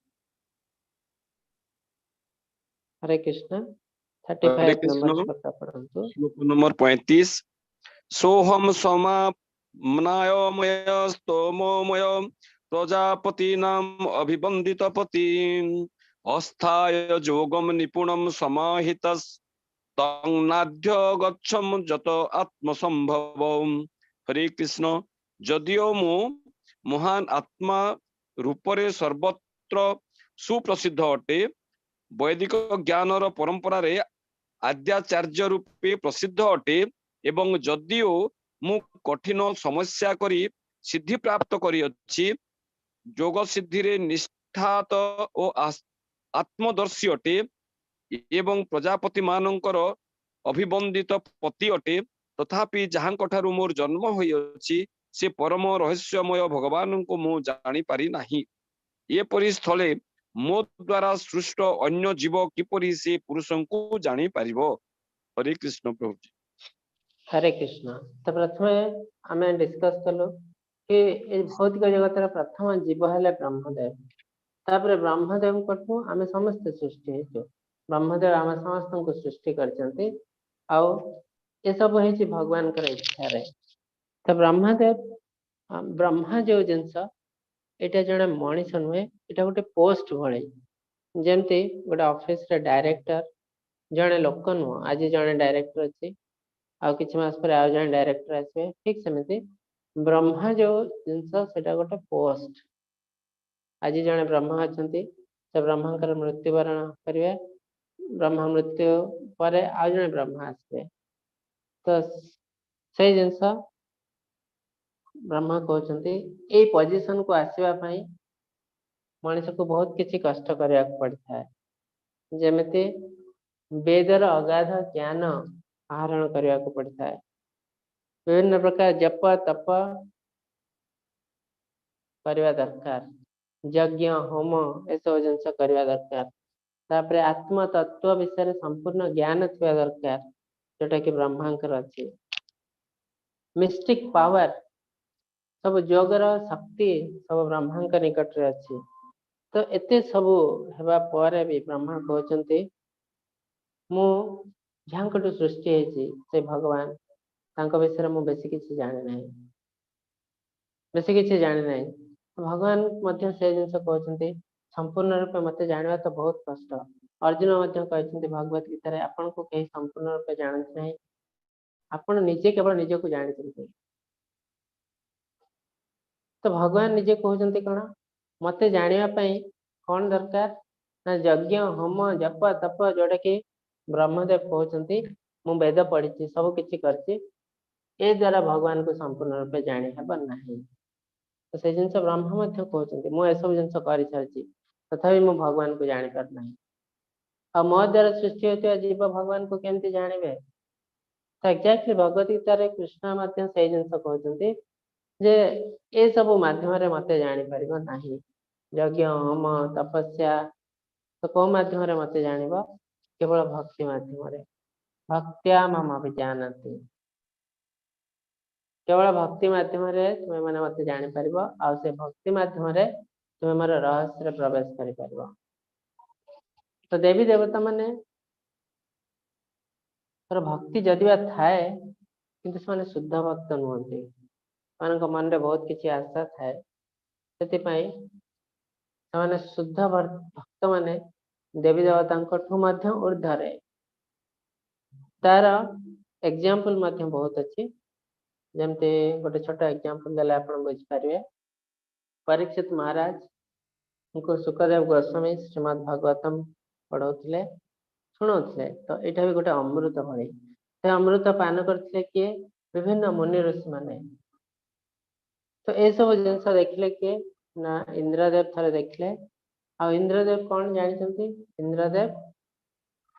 Speaker 2: Hare Krishna. Thirty
Speaker 1: Hare
Speaker 2: five
Speaker 1: Krishna.
Speaker 2: Number ଶ୍ଲୋକ ପଢନ୍ତୁ।
Speaker 1: ଶ୍ଲୋକ ନମ୍ବର 35। ସୋହମ ସମାମ୍ନାୟମୟ ସ୍ତୋମମୟ ପ୍ରଜାପତିନାମ ଅଭିବନ୍ଦିତ ପତି ଅସ୍ଥାୟ ଯୋଗମ ନିପୁଣମ ସମାହିତ ତଂ ନାଧ୍ୟ ଗଚ୍ଛମ ଯତ ଆତ୍ମସମ୍ଭବ। ହରେ କୃଷ୍ଣ। ଯଦିଓ ମୁଁ ମହାନ ଆତ୍ମା ରୂପରେ ସର୍ବତ୍ର ସୁପ୍ରସିଦ୍ଧ ଅଟେ, ବୈଦିକ ଜ୍ଞାନର ପରମ୍ପରାରେ ଆଦ୍ୟାଚାର୍ଯ୍ୟ ରୂପେ ପ୍ରସିଦ୍ଧ ଅଟେ, ଏବଂ ଯଦିଓ ମୁଁ କଠିନ ସମସ୍ୟା କରି ସିଦ୍ଧି ପ୍ରାପ୍ତ କରିଅଛି, ଯୋଗ ସିଦ୍ଧିରେ ନିଷ୍ଠାତ ଓ ଆତ୍ମଦର୍ଶୀ ଅଟେ ଏବଂ ପ୍ରଜାପତି ମାନଙ୍କର ଅଭିବନ୍ଦିତ ପତି ଅଟେ, ତଥାପି ଯାହାଙ୍କ ଠାରୁ ମୋର ଜନ୍ମ ହୋଇଅଛି ସେ ପରମ ରହସ୍ୟମୟ ଭଗବାନଙ୍କୁ ମୁଁ ଜାଣିପାରି ନାହିଁ। ଏପରି ସ୍ଥଳେ ମୋ ଦ୍ଵାରା ସୃଷ୍ଟ ଅନ୍ୟ ଜୀବ କିପରି ସେ ପୁରୁଷଙ୍କୁ ଜାଣିପାରିବ? ହରେ କୃଷ୍ଣ ପ୍ରଭୁଜୀ।
Speaker 2: ହରେ କୃଷ୍ଣ। ତ ପ୍ରଥମେ ଆମେ ଡିସ୍କସ କଲୁ କି ଏଇ ଭୌତିକ ଜଗତର ପ୍ରଥମ ଜୀବ ହେଲେ ବ୍ରହ୍ମଦେବ। ତାପରେ ବ୍ରହ୍ମଦେବଙ୍କଠୁ ଆମେ ସମସ୍ତେ ସୃଷ୍ଟି ହେଇଛୁ। ବ୍ରହ୍ମଦେବ ଆମେ ସମସ୍ତଙ୍କୁ ସୃଷ୍ଟି କରିଛନ୍ତି, ଆଉ ଏସବୁ ହେଇଛି ଭଗବାନଙ୍କର ଇଚ୍ଛାରେ। ତ ବ୍ରହ୍ମଦେବ, ବ୍ରହ୍ମା ଯୋଉ ଜିନିଷ, ଏଇଟା ଜଣେ ମଣିଷ ନୁହେଁ, ଏଇଟା ଗୋଟେ ପୋଷ୍ଟ ଭଳି। ଯେମିତି ଗୋଟେ ଅଫିସରେ ଡାଇରେକ୍ଟର ଜଣେ ଲୋକ ନୁହଁ, ଆଜି ଜଣେ ଡାଇରେକ୍ଟର ଅଛି, ଆଉ କିଛି ମାସ ପରେ ଆଉ ଜଣେ ଡାଇରେକ୍ଟର ଆସିବେ, ଠିକ ସେମିତି ବ୍ରହ୍ମା ଯୋଉ ଜିନିଷ ସେଟା ଗୋଟେ ପୋଷ୍ଟ। ଆଜି ଜଣେ ବ୍ରହ୍ମା ଅଛନ୍ତି, ସେ ବ୍ରହ୍ମାଙ୍କର ମୃତ୍ୟୁବରଣ କରିବେ, ବ୍ରହ୍ମା ମୃତ୍ୟୁ ପରେ ଆଉ ଜଣେ ବ୍ରହ୍ମା ଆସିବେ। ତ ସେଇ ଜିନିଷ ବ୍ରହ୍ମା କହୁଛନ୍ତି, ଏଇ ପଜିସନକୁ ଆସିବା ପାଇଁ ମଣିଷକୁ ବହୁତ କିଛି କଷ୍ଟ କରିବାକୁ ପଡିଥାଏ। ଯେମିତି ବେଦର ଅଗାଧ ଜ୍ଞାନ ଆହରଣ କରିବାକୁ ପଡିଥାଏ, ବିଭିନ୍ନ ପ୍ରକାର ଜପ ତପ କରିବା ଦରକାର, ଯଜ୍ଞ ହୋମ ଏସବୁ ଜିନିଷ କରିବା ଦରକାର। ତାପରେ ଆତ୍ମ ତତ୍ଵ ବିଷୟରେ ସମ୍ପୂର୍ଣ୍ଣ ଜ୍ଞାନ ଥିବା ଦରକାର, ଯୋଉଟା କି ବ୍ରହ୍ମାଙ୍କର ଅଛି। ମିଷ୍ଟିକ ପାୱାର, ସବୁ ଯୋଗର ଶକ୍ତି ସବୁ ବ୍ରହ୍ମାଙ୍କ ନିକଟରେ ଅଛି। ତ ଏତେ ସବୁ ହେବା ପରେ ବି ବ୍ରହ୍ମା କହୁଛନ୍ତି, ମୁଁ ଯାହାଙ୍କଠୁ ସୃଷ୍ଟି ହେଇଛି ସେ ଭଗବାନ, ତାଙ୍କ ବିଷୟରେ ମୁଁ ବେଶୀ କିଛି ଜାଣେ ନାହିଁ, ବେଶୀ କିଛି ଜାଣେ ନାହିଁ। ଭଗବାନ ମଧ୍ୟ ସେ ଜିନିଷ କହୁଛନ୍ତି, ସମ୍ପୂର୍ଣ୍ଣ ରୂପେ ମତେ ଜାଣିବା ତ ବହୁତ କଷ୍ଟ। ଅର୍ଜୁନ ମଧ୍ୟ କହିଛନ୍ତି ଭଗବତ ଗୀତାରେ, ଆପଣଙ୍କୁ କେହି ସମ୍ପୂର୍ଣ୍ଣ ରୂପେ ଜାଣନ୍ତି ନାହିଁ, ଆପଣ ନିଜେ କେବଳ ନିଜକୁ ଜାଣିଛନ୍ତି। ତ ଭଗବାନ ନିଜେ କହୁଛନ୍ତି କଣ, ମତେ ଜାଣିବା ପାଇଁ କଣ ଦରକାର ନା ଯଜ୍ଞ ହୋମ ଜପ ତପ, ଯୋଉଟା କି ବ୍ରହ୍ମଦେବ କହୁଛନ୍ତି ମୁଁ ବେଦ ପଢିଛି, ସବୁ କିଛି କରିଛି, ଏ ଦ୍ଵାରା ଭଗବାନଙ୍କୁ ସମ୍ପୂର୍ଣ୍ଣ ରୂପେ ଜାଣି ହେବ ନାହିଁ। ତ ସେ ଜିନିଷ ବ୍ରହ୍ମ ମଧ୍ୟ କହୁଛନ୍ତି, ମୁଁ ଏସବୁ ଜିନିଷ କରିସାରିଛି, ତଥାପି ମୁଁ ଭଗବାନଙ୍କୁ ଜାଣିପାରୁ ନାହିଁ। ଆଉ ମୋ ଦ୍ଵାରା ସୃଷ୍ଟି ହୋଇଥିବା ଜୀବ ଭଗବାନଙ୍କୁ କେମିତି ଜାଣିବେ? ତ ଏକ୍ଜାକ୍ଟଲି ଭଗବତ ଗୀତାରେ କୃଷ୍ଣ ମଧ୍ୟ ସେଇ ଜିନିଷ କହୁଛନ୍ତି ଯେ ଏସବୁ ମାଧ୍ୟମରେ ମତେ ଜାଣିପାରିବ ନାହିଁ। ଯଜ୍ଞ ହୋମ ତପସ୍ୟା ତ କୋଉ ମାଧ୍ୟମରେ ମତେ ଜାଣିବ? କେବଳ ଭକ୍ତି ମାଧ୍ୟମରେ। ଭକ୍ତ୍ୟା ମାମ ଅଭିଜାନନ୍ତି, କେବଳ ଭକ୍ତି ମାଧ୍ୟମରେ ତୁମେ ମାନେ ମତେ ଜାଣିପାରିବ, ଆଉ ସେ ଭକ୍ତି ମାଧ୍ୟମରେ ତୁମେ ମୋର ରହସ୍ୟରେ ପ୍ରବେଶ କରିପାରିବ। ତ ଦେବୀ ଦେବତା ମାନେ ଭକ୍ତି ଯଦି ବା ଥାଏ, କିନ୍ତୁ ସେମାନେ ଶୁଦ୍ଧ ଭକ୍ତ ନୁହନ୍ତି, ସେମାନଙ୍କ ମନରେ ବହୁତ କିଛି ଆଶା ଥାଏ, ସେଥିପାଇଁ ସେମାନେ ଶୁଦ୍ଧ ଭକ୍ତ ମାନେ ଦେବୀ ଦେବତାଙ୍କଠୁ ମଧ୍ୟ ଉର୍ଦ୍ଧ୍ୱରେ। ତାର ଏକ୍ଜାମ୍ପଲ ମଧ୍ୟ ବହୁତ ଅଛି। ଯେମିତି ଗୋଟେ ଛୋଟ ଏକ୍ଜାମ୍ପଲ ଦେଲେ ଆପଣ ବୁଝିପାରିବେ। ପରୀକ୍ଷିତ ମହାରାଜଙ୍କୁ ଶୁକଦେବ ଗୋସ୍ୱାମୀ ଶ୍ରୀମଦ୍ ଭାଗବତମ ପଢଉଥିଲେ, ଶୁଣଉଥିଲେ। ତ ଏଇଟା ବି ଗୋଟେ ଅମୃତ ଭଳି। ସେ ଅମୃତ ପାନ କରିଥିଲେ କିଏ? ବିଭିନ୍ନ ମୁନି ଋଷି ମାନେ। ତ ଏସବୁ ଜିନିଷ ଦେଖିଲେ କିଏ ନା ଇନ୍ଦ୍ରଦେବ ଥରେ ଦେଖିଲେ। ଆଉ ଇନ୍ଦ୍ରଦେବ କଣ ଜାଣିଛନ୍ତି? ଇନ୍ଦ୍ରଦେବ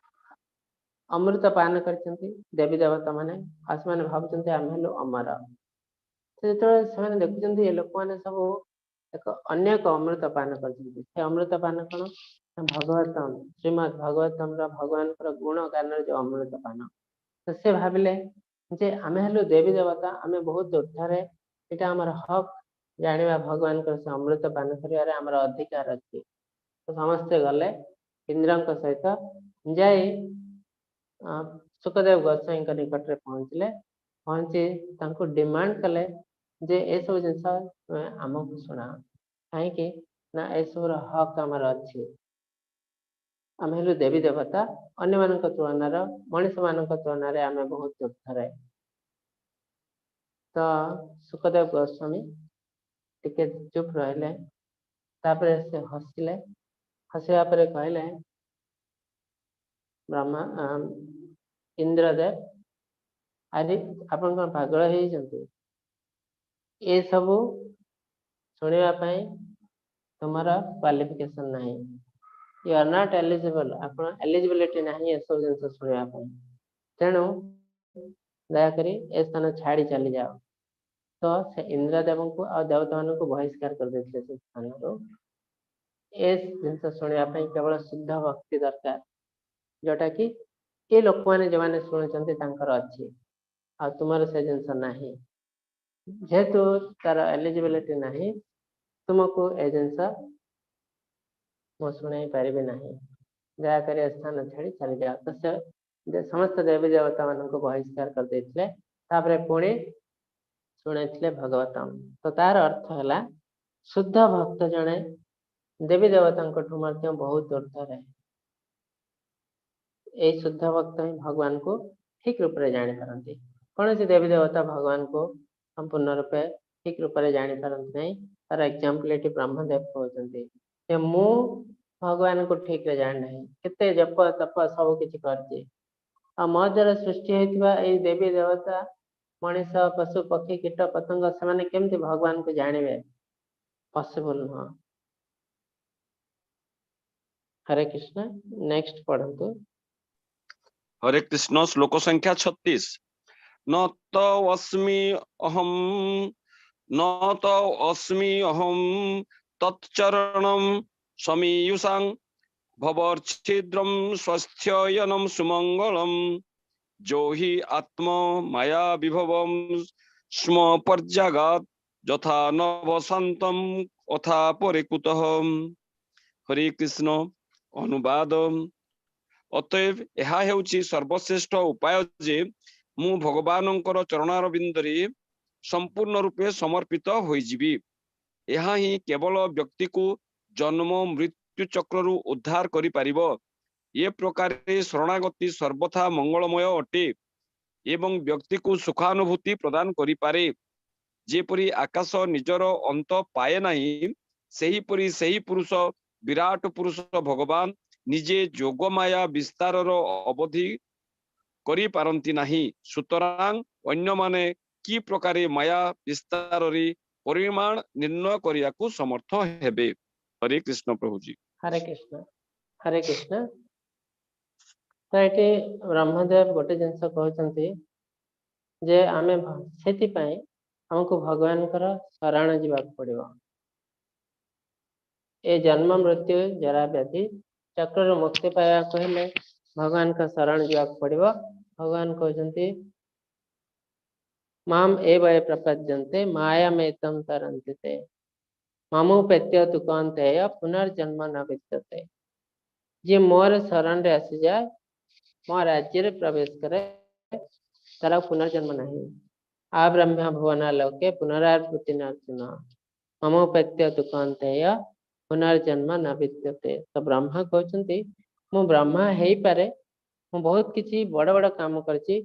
Speaker 2: ଅମୃତ ପାନ କରିଛନ୍ତି ଦେବୀ ଦେବତା ମାନେ, ଆଉ ସେମାନେ ଭାବୁଛନ୍ତି ଆମେ ହେଲୁ ଅମର। ଯେତେବେଳେ ସେମାନେ ଦେଖୁଛନ୍ତି ଏ ଲୋକମାନେ ସବୁ ଏକ ଅନ୍ୟ ଏକ ଅମୃତ ପାନ କରିଛନ୍ତି। ସେ ଅମୃତ ପାନ କଣ? ଭଗବତମ, ଶ୍ରୀମଦ୍ ଭାଗବତମର ଭଗବାନଙ୍କର ଗୁଣ ଗାନର ଯୋଉ ଅମୃତ ପାନ। ତ ସେ ଭାବିଲେ ଯେ ଆମେ ହେଲୁ ଦେବୀ ଦେବତା, ଆମେ ବହୁତ ଉର୍ଦ୍ଧ୍ୱରେ, ଏଇଟା ଆମର ହକ୍ ଜାଣିବା, ଭଗବାନଙ୍କର ସେ ଅମୃତ ପାନ କରିବାରେ ଆମର ଅଧିକାର ଅଛି। ତ ସମସ୍ତେ ଗଲେ ଇନ୍ଦ୍ରଙ୍କ ସହିତ, ଯାଇ ଶୁକଦେବ ଗୋସ୍ୱାମୀଙ୍କ ନିକଟରେ ପହଞ୍ଚିଲେ। ପହଞ୍ଚି ତାଙ୍କୁ ଡିମାଣ୍ଡ କଲେ ଯେ ଏସବୁ ଜିନିଷ ତୁମେ ଆମକୁ ଶୁଣାଅ, କାହିଁକି ନା ଏସବୁର ହକ୍ ଆମର ଅଛି, ଆମେ ହେଲୁ ଦେବୀ ଦେବତା, ଅନ୍ୟମାନଙ୍କ ତୁଳନାର ମଣିଷ ମାନଙ୍କ ତୁଳନାରେ ଆମେ ବହୁତ ଉର୍ଦ୍ଧ୍ୱରେ। ତ ଶୁକଦେବ ଗୋସ୍ୱାମୀ ଟିକେ ଚୁପ ରହିଲେ, ତାପରେ ସେ ହସିଲେ। ହସିବା ପରେ କହିଲେ, ବ୍ରହ୍ମା ଇନ୍ଦ୍ରଦେବ, ଆରେ ଆପଣ କଣ ପାଗଳ ହେଇଯାଇଛନ୍ତି? ଏସବୁ ଶୁଣିବା ପାଇଁ ତୁମର କ୍ୱାଲିଫିକେସନ ନାହିଁ, you are not eligible, ଆପଣ ଏଲିଜିବିଲିଟି ନାହିଁ ଏସବୁ ଜିନିଷ ଶୁଣିବା ପାଇଁ, ତେଣୁ ଦୟାକରି ଏ ସ୍ଥାନ ଛାଡ଼ି ଚାଲିଯାଅ। ତ ସେ ଇନ୍ଦ୍ରଦେବଙ୍କୁ ଆଉ ଦେବତାମାନଙ୍କୁ ବହିଷ୍କାର କରିଦେଇଥିଲେ ସେ ସ୍ଥାନରୁ। ଏ ଜିନିଷ ଶୁଣିବା ପାଇଁ କେବଳ ଶୁଦ୍ଧ ଭକ୍ତି ଦରକାର, ଯୋଉଟା କି ଏ ଲୋକମାନେ ଯୋଉମାନେ ଶୁଣୁଛନ୍ତି ତାଙ୍କର ଅଛି, ଆଉ ତୁମର ସେ ଜିନିଷ ନାହିଁ। ଯେହେତୁ ତାର ଏଲିଜିବିଲିଟି ନାହିଁ, ତୁମକୁ ଏ ଜିନିଷ ମୁଁ ଶୁଣାଇ ପାରିବି ନାହିଁ, ଦୟାକରି ଏ ସ୍ଥାନ ଛାଡ଼ି ଚାଲିଯାଅ। ତ ସେ ସମସ୍ତ ଦେବୀ ଦେବତା ମାନଙ୍କୁ ବହିଷ୍କାର କରିଦେଇଥିଲେ। ତାପରେ ପୁଣି ଶୁଣାଇଥିଲେ ଭଗବତମ। ତ ତାର ଅର୍ଥ ହେଲା ଶୁଦ୍ଧ ଭକ୍ତ ଜଣେ ଦେବୀ ଦେବତାଙ୍କଠୁ ମଧ୍ୟ ବହୁତ ଉର୍ଦ୍ଧ୍ୱରେ। ଏଇ ଶୁଦ୍ଧ ଭକ୍ତ ହିଁ ଭଗବାନଙ୍କୁ ଠିକ ରୂପରେ ଜାଣିପାରନ୍ତି। କୌଣସି ଦେବୀ ଦେବତା ଭଗବାନଙ୍କୁ ସମ୍ପୂର୍ଣ୍ଣ ରୂପେ ଠିକ ରୂପରେ ଜାଣିପାରନ୍ତି ନାହିଁ। ତାର ଏକ୍ଜାମ୍ପଲ ଏଠି ବ୍ରହ୍ମଦେବ କହୁଛନ୍ତି ଯେ ମୁଁ ଭଗବାନଙ୍କୁ ଠିକରେ ଜାଣିନାହିଁ, କେତେ ଜପ ତପ ସବୁ କିଛି କରିଛି, ଆଉ ମୋ ଦ୍ୱାରା ସୃଷ୍ଟି ହେଇଥିବା ଏଇ ଦେବୀ ଦେବତା, ମଣିଷ, ପଶୁ ପକ୍ଷୀ, କୀଟ ପତଙ୍ଗ, ସେମାନେ କେମିତି ଭଗବାନଙ୍କୁ ଜାଣିବେ? ପସିବଲ ନୁହଁ। ହରେ କୃଷ୍ଣ। ନେକ୍ସଟ ପଢନ୍ତୁ।
Speaker 1: ହରେ କୃଷ୍ଣ। ଶ୍ଲୋକ ସଂଖ୍ୟା 36। ନ ତ ଅସ୍ମି ଅହಂ, ନ ତ ଅସ୍ମି ଅହಂ ତତ୍ଚରଣಂ ସମୀୟୁଷାଂ ଭବର୍ଚ୍ଛିଦ୍ରಂ ସ୍ୱସ୍ଥ୍ୟୟନಂ ସୁମଙ୍ଗଳಂ ଯୋ ହି ଆତ୍ମ ମାୟା ବିଭବಂ ସ୍ମ ପର୍ଯ୍ୟାଗାତ ଯଥା ନଭଶାନ୍ତಂ ଅଥା ପରେ କୁତଃ। ହରେ କୃଷ୍ଣ। ଅନୁବାଦ: ଅତଏବ ଏହା ହେଉଛି ସର୍ବଶ୍ରେଷ୍ଠ ଉପାୟ ଯେ ମୁଁ ଭଗବାନଙ୍କର ଚରଣାରବିନ୍ଦରେ ସମ୍ପୂର୍ଣ୍ଣ ରୂପେ ସମର୍ପିତ ହୋଇଯିବି। ଏହା ହିଁ କେବଳ ବ୍ୟକ୍ତିକୁ ଜନ୍ମ ମୃତ୍ୟୁ ଚକ୍ରରୁ ଉଦ୍ଧାର କରିପାରିବ। ଏ ପ୍ରକାରେ ଶରଣାଗତି ସର୍ବଥା ମଙ୍ଗଳମୟ ଅଟେ ଏବଂ ବ୍ୟକ୍ତିକୁ ସୁଖାନୁଭୂତି ପ୍ରଦାନ କରିପାରେ। ଯେପରି ଆକାଶ ନିଜର ଅନ୍ତ ପାଏ ନାହିଁ, ସେହିପରି ସେହି ପୁରୁଷ, ବିରାଟ ପୁରୁଷ ଭଗବାନ ନିଜେ ଯୋଗମାୟା ବିସ୍ତାରର ଅବଧି କରିପାରନ୍ତି ନାହିଁ। ସୁତରାଂ ଅନ୍ୟମାନେ କି ପ୍ରକାରେ ମାୟା ବିସ୍ତାରରେ ପରିମାଣ ନିର୍ଣ୍ଣୟ କରିବାକୁ ସମର୍ଥ ହେବେ? ହରେ କୃଷ୍ଣ ପ୍ରଭୁଜୀ।
Speaker 2: ହରେ କୃଷ୍ଣ, ହରେ କୃଷ୍ଣ। ତ ଏଠି ବ୍ରହ୍ମଦେବ ଗୋଟେ ଜିନିଷ କହୁଛନ୍ତି ଯେ ଆମେ ସେଥିପାଇଁ ଆମକୁ ଭଗବାନଙ୍କର ଶରଣ ଯିବାକୁ ପଡିବ। ଏ ଜନ୍ମ ମୃତ୍ୟୁ ଜରା ବ୍ୟାଧି ଚକ୍ରରୁ ମୁକ୍ତି ପାଇବାକୁ ହେଲେ ଭଗବାନଙ୍କ ଶରଣ ଯିବାକୁ ପଡିବ। ଭଗବାନ କହୁଛନ୍ତି, ମାମ ଏବ ଏ ପ୍ରପଦ୍ୟନ୍ତେ ମାୟାମେତಂ ତରନ୍ତି ତେ ମାମୁପେତ୍ୟ ତୁ କୌନ୍ତେୟ ପୁନର୍ଜନ୍ମ ନ ବିଦ୍ୟତେ। ଯିଏ ମୋର ଶରଣରେ ଆସିଯାଏ, ମୋ ରାଜ୍ୟରେ ପ୍ରବେଶ କରେ, ତାର ପୁନର୍ଜନ୍ମ ନାହିଁ। ଆବ୍ରହ୍ମ ଭୁବନ ଲୋକେ ପୁନରାବୃତ୍ତି ନର୍ଜୁନ ମମୋପେତ୍ୟ ତୁ କୌନ୍ତେୟ ପୁନର୍ଜନ୍ମ ନ ବିଦ୍ୟତେ। ତ ବ୍ରହ୍ମା କହୁଛନ୍ତି ମୁଁ ବ୍ରହ୍ମା ହେଇପାରେ, ମୁଁ ବହୁତ କିଛି ବଡ ବଡ କାମ କରିଛି,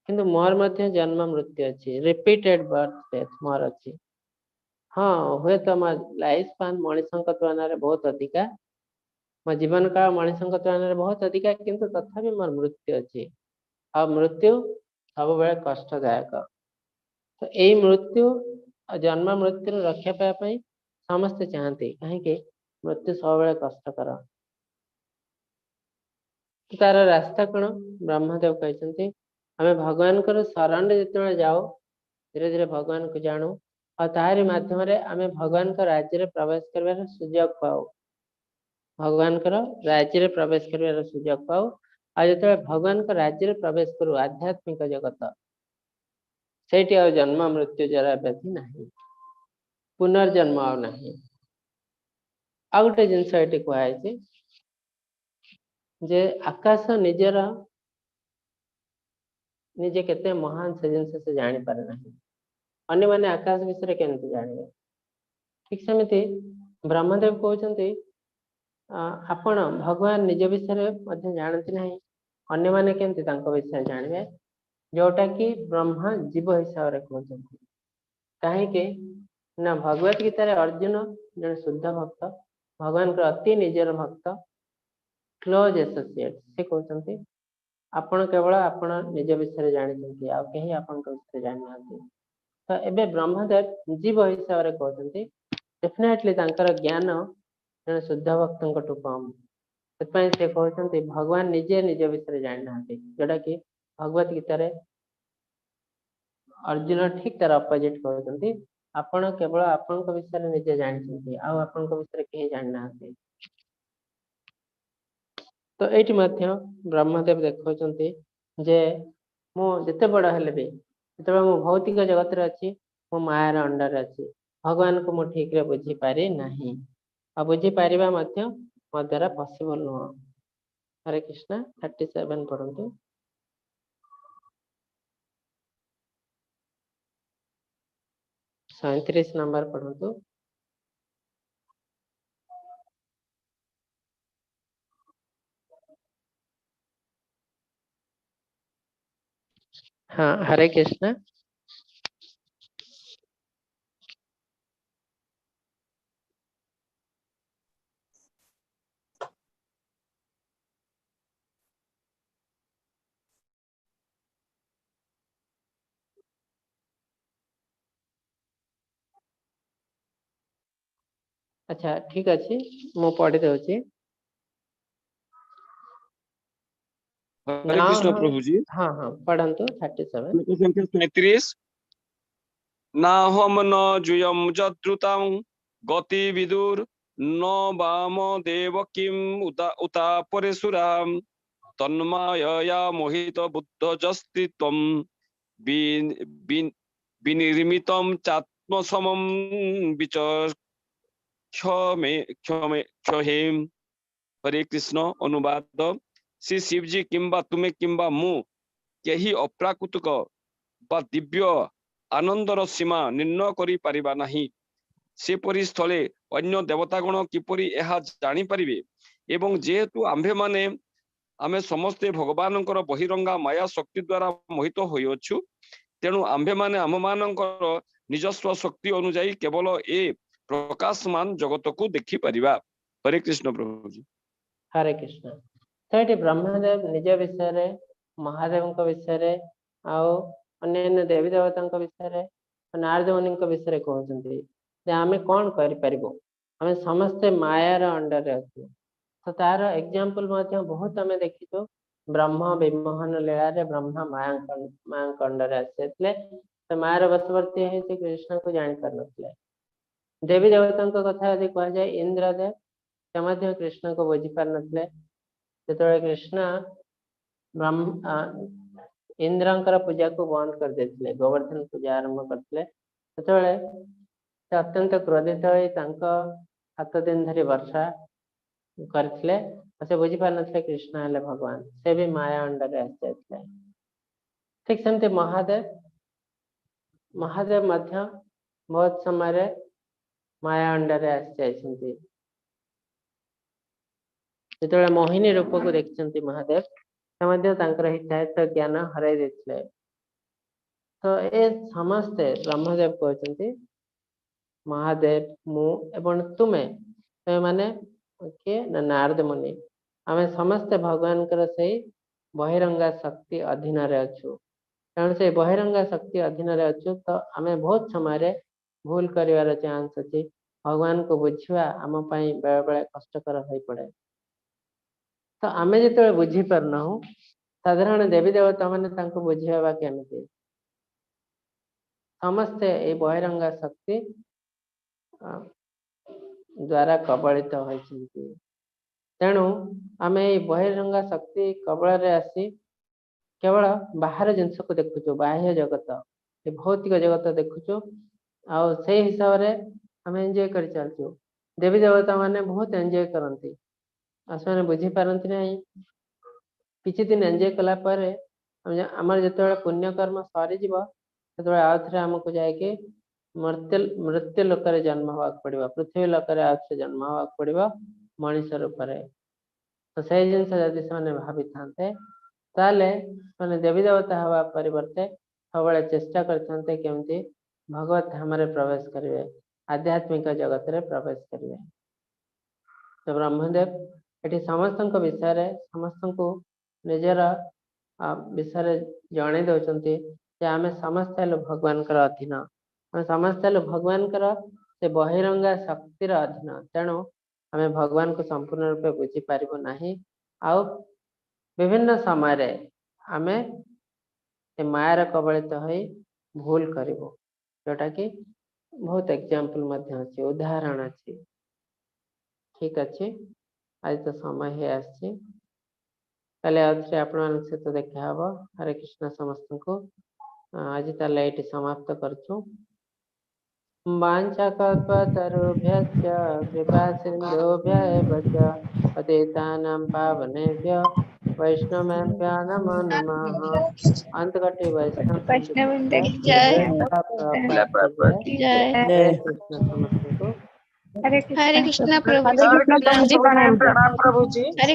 Speaker 2: କିନ୍ତୁ ମୋର ମଧ୍ୟ ଜନ୍ମ ମୃତ୍ୟୁ ଅଛି, ରିପିଟେଡ ବର୍ଥ ଡେଥ ମୋର ଅଛି। ହଁ, ହୁଏତ ମୋ ଲାଇଫ ସ୍ପାନ ମଣିଷଙ୍କ ତୁଳନାରେ ବହୁତ ଅଧିକା, ମୋ ଜୀବନ କାଳ ମଣିଷଙ୍କ ତୁଳନାରେ ବହୁତ ଅଧିକା, କିନ୍ତୁ ତଥାପି ମୋର ମୃତ୍ୟୁ ଅଛି, ଆଉ ମୃତ୍ୟୁ ସବୁବେଳେ କଷ୍ଟଦାୟକ। ତ ଏଇ ମୃତ୍ୟୁ, ଜନ୍ମ ମୃତ୍ୟୁରୁ ରକ୍ଷା ପାଇବା ପାଇଁ ସମସ୍ତେ ଚାହାନ୍ତି, କାହିଁକି ମୃତ୍ୟୁ ସବୁବେଳେ କଷ୍ଟକର। ତାର ରାସ୍ତା କଣ? ବ୍ରହ୍ମଦେବ କହିଛନ୍ତି ଆମେ ଭଗବାନଙ୍କର ଶରଣରେ ଯେତେବେଳେ ଯାଉ, ଧୀରେ ଧୀରେ ଭଗବାନଙ୍କୁ ଜାଣୁ, ଆଉ ତାହାରି ମାଧ୍ୟମରେ ଆମେ ଭଗବାନଙ୍କ ରାଜ୍ୟରେ ପ୍ରବେଶ କରିବାର ସୁଯୋଗ ପାଉ, ଭଗବାନଙ୍କର ରାଜ୍ୟରେ ପ୍ରବେଶ କରିବାର ସୁଯୋଗ ପାଉ। ଆଉ ଯେତେବେଳେ ଭଗବାନଙ୍କ ରାଜ୍ୟରେ ପ୍ରବେଶ କରୁ, ଆଧ୍ୟାତ୍ମିକ ଜଗତ, ସେଇଠି ଆଉ ଜନ୍ମ ମୃତ୍ୟୁ ଜରା ବ୍ୟାଧି ନାହିଁ, ପୁନର୍ଜନ୍ମ ଆଉ ନାହିଁ। ଆଉ ଗୋଟେ ଜିନିଷ ଏଠି କୁହାଯାଇଛି ଯେ ଆକାଶ ନିଜର ନିଜେ କେତେ ମହାନ ସେ ଜିନିଷ ସେ ଜାଣିପାରେ ନାହିଁ, ଅନ୍ୟମାନେ ଆକାଶ ବିଷୟରେ କେମିତି ଜାଣିବେ? ଠିକ ସେମିତି ବ୍ରହ୍ମଦେବ କହୁଛନ୍ତି ଆପଣ ଭଗବାନ ନିଜ ବିଷୟରେ ମଧ୍ୟ ଜାଣନ୍ତି ନାହିଁ, ଅନ୍ୟମାନେ କେମିତି ତାଙ୍କ ବିଷୟରେ ଜାଣିବେ? ଯୋଉଟା କି ବ୍ରହ୍ମା ଜୀବ ହିସାବରେ କହୁଛନ୍ତି। କାହିଁକି ନା ଭଗବତ ଗୀତାରେ ଅର୍ଜୁନ ଜଣେ ଶୁଦ୍ଧ ଭକ୍ତ, ଭଗବାନଙ୍କର ଅତି ନିଜର ଭକ୍ତ, କ୍ଲୋଜ ଆସୋସିଏଟ, ସେ କହୁଛନ୍ତି ଆପଣ କେବଳ ଆପଣ ନିଜ ବିଷୟରେ ଜାଣିଛନ୍ତି, ଆଉ କେହି ଆପଣଙ୍କ ବିଷୟରେ ଜାଣିନାହାନ୍ତି। ତ ଏବେ ବ୍ରହ୍ମଦେବ ଜୀବ ହିସାବରେ କହୁଛନ୍ତି, ଡେଫିନେଟଲି ତାଙ୍କର ଜ୍ଞାନ ଜଣେ ଶୁଦ୍ଧ ଭକ୍ତଙ୍କଠୁ କମ, ସେଥିପାଇଁ ସେ କହୁଛନ୍ତି ଭଗବାନ ନିଜେ ନିଜ ବିଷୟରେ ଜାଣିନାହାନ୍ତି, ଯୋଉଟା କି ଭଗବତ ଗୀତାରେ ଅର୍ଜୁନ ଠିକ ତାର ଅପୋଜିଟ କହୁଛନ୍ତି, ଆପଣ କେବଳ ଆପଣଙ୍କ ବିଷୟରେ ନିଜେ ଜାଣିଛନ୍ତି, ଆଉ ଆପଣଙ୍କ ବିଷୟରେ କେହି ଜାଣିନାହାନ୍ତି। ତ ଏଇଠି ମଧ୍ୟ ବ୍ରହ୍ମଦେବ ଦେଖାଉଛନ୍ତି ଯେ ମୁଁ ଯେତେ ବଡ ହେଲେ ବି, ଯେତେବେଳେ ମୁଁ ଭୌତିକ ଜଗତରେ ଅଛି, ମୁଁ ମାୟାର ଅଣ୍ଡରରେ ଅଛି, ଭଗବାନଙ୍କୁ ମୁଁ ଠିକରେ ବୁଝିପାରି ନାହିଁ, ଆଉ ବୁଝିପାରିବା ମଧ୍ୟ ମୋ ଦ୍ୱାରା ପସିବଲ ନୁହଁ। ହରେ କୃଷ୍ଣ। 37 ପଢନ୍ତୁ। 37 ନମ୍ବର ପଢନ୍ତୁ। ହଁ, ହରେ କୃଷ୍ଣ। ଆଚ୍ଛା ଠିକ ଅଛି, ମୁଁ ପଢି ଦଉଛି।
Speaker 1: ହରେ କୃଷ୍ଣ ପ୍ରଭୁଜୀ।
Speaker 2: ହଁ ହଁ, ପଢନ୍ତୁ। 37।
Speaker 1: ସଂଖ୍ୟା 37। ନାହମ ନ ଜୁୟମ ଯଦ୍ରୁତାଂ ଗତି ବିଦୁର ନ ବାମ ଦେବ କିମ୍ ଉତା ପରେଶୁରାମ ତନ୍ମାୟୟା ମୋହିତ ବୁଦ୍ଧ ଜସ୍ତିତ୍ୱಂ ବିନିର୍ମିତಂ ଚାତ୍ମସମಂ ବିଚକ୍ଷମେ କ୍ଷମେ କ୍ଷହେମ। ହରେ କୃଷ୍ଣ। ଅନୁବାଦ: ଶ୍ରୀ ଶିବଜୀ କିମ୍ବା ତୁମେ କିମ୍ବା ମୁଁ କେହି ଅପ୍ରାକୃତିକ ବା ଦିବ୍ୟ ଆନନ୍ଦର ସୀମା ନିର୍ଣ୍ଣୟ କରିପାରିବା ନାହିଁ। ସେପରି ସ୍ଥଳେ ଅନ୍ୟ ଦେବତାଗଣ କିପରି ଏହା ଜାଣିପାରିବେ? ଏବଂ ଯେହେତୁ ଆମ୍ଭେମାନେ ଆମେ ସମସ୍ତେ ଭଗବାନଙ୍କର ବହିରଙ୍ଗା ମାୟା ଶକ୍ତି ଦ୍ୱାରା ମୋହିତ ହୋଇଅଛୁ, ତେଣୁ ଆମ୍ଭେମାନେ ଆମ୍ଭମାନଙ୍କର ନିଜସ୍ୱ ଶକ୍ତି ଅନୁଯାୟୀ କେବଳ ଏ ପ୍ରକାଶମାନ ଜଗତକୁ ଦେଖିପାରିବା। ହରେ କୃଷ୍ଣ ପ୍ରଭୁଜୀ।
Speaker 2: ହରେ କୃଷ୍ଣ। ତ ଏଠି ବ୍ରହ୍ମଦେବ ନିଜ ବିଷୟରେ, ମହାଦେବଙ୍କ ବିଷୟରେ, ଆଉ ଅନ୍ୟାନ୍ୟ ଦେବୀ ଦେବତାଙ୍କ ବିଷୟରେ, ନାରଦ ମୁନିଙ୍କ ବିଷୟରେ କହୁଛନ୍ତି ଯେ ଆମେ କଣ କରିପାରିବୁ, ଆମେ ସମସ୍ତେ ମାୟାର ଅଣ୍ଡରରେ ଅଛୁ। ତ ତାର ଏକ୍ଜାମ୍ପଲ ମଧ୍ୟ ବହୁତ ଆମେ ଦେଖିଛୁ। ବ୍ରହ୍ମ ବିମୋହନ ଲୀଳାରେ ବ୍ରହ୍ମା ମାୟାଙ୍କ ଅଣ୍ଡରରେ ଆସିଯାଇଥିଲେ, ତ ମାୟାର ବଶବର୍ତ୍ତୀ ହେଇ ସେ କୃଷ୍ଣଙ୍କୁ ଜାଣିପାରୁନଥିଲେ। ଦେବୀ ଦେବତାଙ୍କ କଥା ଯଦି କୁହାଯାଏ, ଇନ୍ଦ୍ରଦେବ ସେ ମଧ୍ୟ କୃଷ୍ଣଙ୍କୁ ବୁଝିପାରୁନଥିଲେ। ଯେତେବେଳେ କୃଷ୍ଣ ଇନ୍ଦ୍ରଙ୍କର ପୂଜାକୁ ବନ୍ଦ କରିଦେଇଥିଲେ, ଗୋବର୍ଦ୍ଧନ ପୂଜା ଆରମ୍ଭ କରିଥିଲେ, ସେତେବେଳେ ସେ ଅତ୍ୟନ୍ତ କ୍ରୋଧିତ ହୋଇ ତାଙ୍କ 7 ଦିନ ଧରି ବର୍ଷା କରିଥିଲେ। ସେ ବୁଝିପାରୁନଥିଲେ କୃଷ୍ଣ ହେଲେ ଭଗବାନ, ସେ ବି ମାୟା ଅଣ୍ଡରରେ ଆସିଯାଇଥିଲେ। ଠିକ ସେମିତି ମହାଦେବ ମଧ୍ୟ ବହୁତ ସମୟରେ ମାୟା ଅଣ୍ଡରରେ ଆସିଯାଇଛନ୍ତି। ଯେତେବେଳେ ମୋହିନୀ ରୂପକୁ ଦେଖିଛନ୍ତି ମହାଦେବ, ସେ ମଧ୍ୟ ତାଙ୍କର ହିତାହିତ ଜ୍ଞାନ ହରାଇ ଦେଇଥିଲେ। ତ ଏ ସମସ୍ତେ, ବ୍ରହ୍ମଦେବ କହୁଛନ୍ତି, ମହାଦେବ, ମୁଁ ଏବଂ ତୁମେ, ତୁମେ କିଏ ନା ନାରଦ ମୁନି, ଆମେ ସମସ୍ତେ ଭଗବାନଙ୍କର ସେଇ ବହିରଙ୍ଗା ଶକ୍ତି ଅଧୀନରେ ଅଛୁ। କାରଣ ସେଇ ବହିରଙ୍ଗା ଶକ୍ତି ଅଧୀନରେ ଅଛୁ, ତ ଆମେ ବହୁତ ସମୟରେ ଭୁଲ କରିବାର ଚାନ୍ସ ଅଛି। ଭଗବାନଙ୍କୁ ବୁଝିବା ଆମ ପାଇଁ ବେଳେ ବେଳେ କଷ୍ଟକର ହୋଇପଡେ। ତ ଆମେ ଯେତେବେଳେ ବୁଝିପାରୁନାହୁଁ, ସାଧାରଣ ଦେବୀ ଦେବତା ମାନେ ତାଙ୍କୁ ବୁଝିବା ବା କେମିତି? ସମସ୍ତେ ଏଇ ବହିରଙ୍ଗା ଶକ୍ତି ଦ୍ଵାରା କବଳିତ ହୋଇଛନ୍ତି। ତେଣୁ ଆମେ ଏଇ ବହିରଙ୍ଗା ଶକ୍ତି କବଳରେ ଆସି କେବଳ ବାହାର ଜିନିଷକୁ ଦେଖୁଛୁ, ବାହ୍ୟ ଜଗତ, ଏ ଭୌତିକ ଜଗତ ଦେଖୁଛୁ, ଆଉ ସେଇ ହିସାବରେ ଆମେ ଏନ୍ଜୟ କରି ଚାଲିଛୁ। ଦେବୀ ଦେବତା ମାନେ ବହୁତ ଏନ୍ଜୟ କରନ୍ତି, ଆଉ ସେମାନେ ବୁଝିପାରନ୍ତି ନାହିଁ। କିଛି ଦିନ ଏନ୍ଜୟ କଲା ପରେ ଆମର ଯେତେବେଳେ ପୁଣ୍ୟକର୍ମ ସରିଯିବ, ସେତେବେଳେ ଆଉ ଥରେ ଆମକୁ ଯାଇକି ମୃତ୍ୟୁ ଲୋକରେ ଜନ୍ମ ହବାକୁ ପଡିବ, ପୃଥିବୀ ଲୋକରେ ଆଉ ଥରେ ଜନ୍ମ ହବାକୁ ପଡିବ ମଣିଷ ରୂପରେ। ତ ସେଇ ଜିନିଷ ଯଦି ସେମାନେ ଭାବିଥାନ୍ତେ, ତାହେଲେ ସେମାନେ ଦେବୀ ଦେବତା ହେବା ପରିବର୍ତ୍ତେ ସବୁବେଳେ ଚେଷ୍ଟା କରିଥାନ୍ତେ କେମିତି ଭଗବତ ଧାମରେ ପ୍ରବେଶ କରିବେ, ଆଧ୍ୟାତ୍ମିକ ଜଗତରେ ପ୍ରବେଶ କରିବେ। ତ ବ୍ରହ୍ମଦେବ ଏଠି ସମସ୍ତଙ୍କ ବିଷୟରେ, ସମସ୍ତଙ୍କୁ ନିଜର ବିଷୟରେ ଜଣେଇ ଦଉଛନ୍ତି ଯେ ଆମେ ସମସ୍ତେ ହେଲୁ ଭଗବାନଙ୍କର ଅଧୀନ, ଆମେ ସମସ୍ତେ ହେଲୁ ଭଗବାନଙ୍କର ସେ ବହିରଙ୍ଗା ଶକ୍ତିର ଅଧୀନ। ତେଣୁ ଆମେ ଭଗବାନଙ୍କୁ ସମ୍ପୂର୍ଣ୍ଣ ରୂପେ ବୁଝିପାରିବୁ ନାହିଁ, ଆଉ ବିଭିନ୍ନ ସମୟରେ ଆମେ ସେ ମାୟାର କବଳିତ ହୋଇ ଭୁଲ କରିବୁ, ଯୋଉଟା କି ବହୁତ ଏକ୍ଜାମ୍ପଲ ମଧ୍ୟ ଅଛି, ଉଦାହରଣ ଅଛି। ଠିକ ଅଛି, ଆଜି ତ ସମୟ ହେଇ ଆସିଛି। କାଲି ଆଉ ଥରେ ଆପଣମାନଙ୍କ ସହିତ ଦେଖା ହବ। ହରେ କୃଷ୍ଣ ସମସ୍ତଙ୍କୁ। ଆଜି ତାହେଲେ ଏଇଠି ସମାପ୍ତ କରୁଛୁ। वाञ्छाकल्पतरुभ्यश्च कृपा सिन्धुभ्य एव च पतितानां पावनेभ्यो वैष्णवेभ्यो नमो नमः। अंतकटी वैष्णव
Speaker 3: वैष्णव जय।
Speaker 2: जय। हरे कृष्ण ସମସ୍ତଙ୍କୁ।
Speaker 3: हरे
Speaker 4: हरे
Speaker 3: कृष्ण
Speaker 4: कृष्ण प्रभु
Speaker 3: हरे
Speaker 4: जी।
Speaker 3: कृष्ण
Speaker 4: प्रणाम
Speaker 3: प्रभु
Speaker 4: जी।
Speaker 3: हरे